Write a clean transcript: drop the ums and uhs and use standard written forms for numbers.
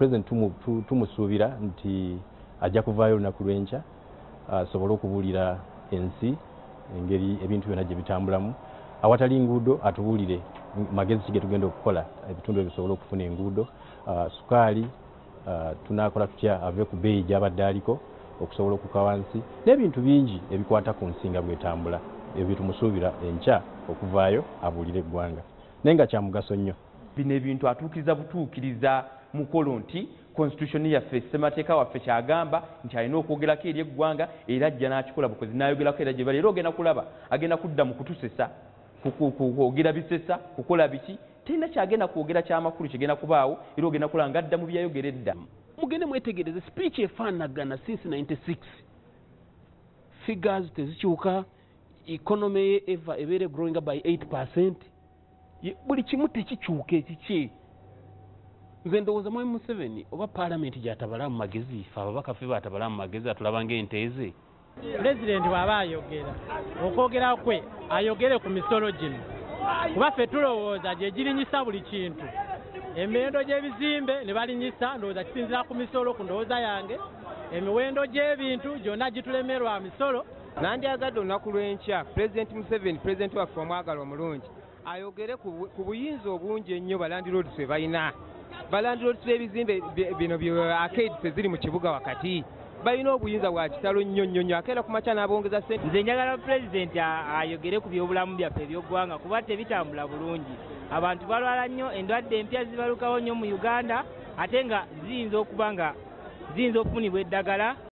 President tumusuubira nti ajja kuvaayo olunaku lw'enkya asobole okubuulira ensi engeri ebintu byonna gye bitambulamu. Awatali nguudo atubuulire magezi ki ge tugenda okukola ebitundu ebisobole okufuna enguudo. Sukaali tunaakola tutya ave ku bbeeyi gy'abadde aliko okusobola okukka wansi, n'ebintu bingi ebikwata ku nsi nga bwetambula. Ebyo bye tumusuubira enkya okuvaayo abuulire eggwanga, naye nga kya mugaso nnyo. Bino ebintu atuukiriza butuukiriza mukolo nti constitution yaffe, ssemateeka waffe kyagamba nti alina okwogerako eri eggwanga, era ajja n'akikola bukozi n'ayogerako era gye bali. Era ogenda kulaba agenda kudda mu kutusesa, kwogera bisesa, kukola biki, terina kyagenda kwogera kyamakulu kigenda kubaawo, era ogenda kulaba ng'adda mu byayogera edda. Mugende mwetegereze speech efaanagana since 96, figures tezikyuka, economy eva ebeere growing by 8%, buli kimu tekikyuka. Ekiki nze ndowooza Mwami Museveni oba paalamenti gyatabala mu magezi, fe ababaka ffe batabala mu magezi, atulaba ng'enteeze. Pulezidenti bw'aba ayogera, okwogera kwe ayogere ku misolo gino, kuba ffe tulowooza gye girinyisa buli kintu. Emiwendo gy'ebizimbe ne balinyisa, ndowooza kisinziira ku misolo. Ku ndowooza yange, emiwendo gy'ebintu gyonna gitulemerwa misolo. Nandyagadde olunaku lw'enkya Pulezidenti Museveni, pulezidenti waffe omwagala omulungi, ayogere ku buyinza obungi ennyo balandlords bwe balina. Balandlords b'ebizimbe bino arcades eziri mu kibuga wakati balina obuyinza bwa kitalo nnyo nnyo nnyo. Akeera ku makya n'abongeza ssente. Nze njagala pulezidenti ayogere ku byobulamu byaffe ebyoggwanga, kuba tebitambula bulungi. Abantu balwala nnyo, endwadde empya zibalukawo nnyo mu Uganda, ate nga ziyinza okuba nga ziyinza okufunibwa eddagala.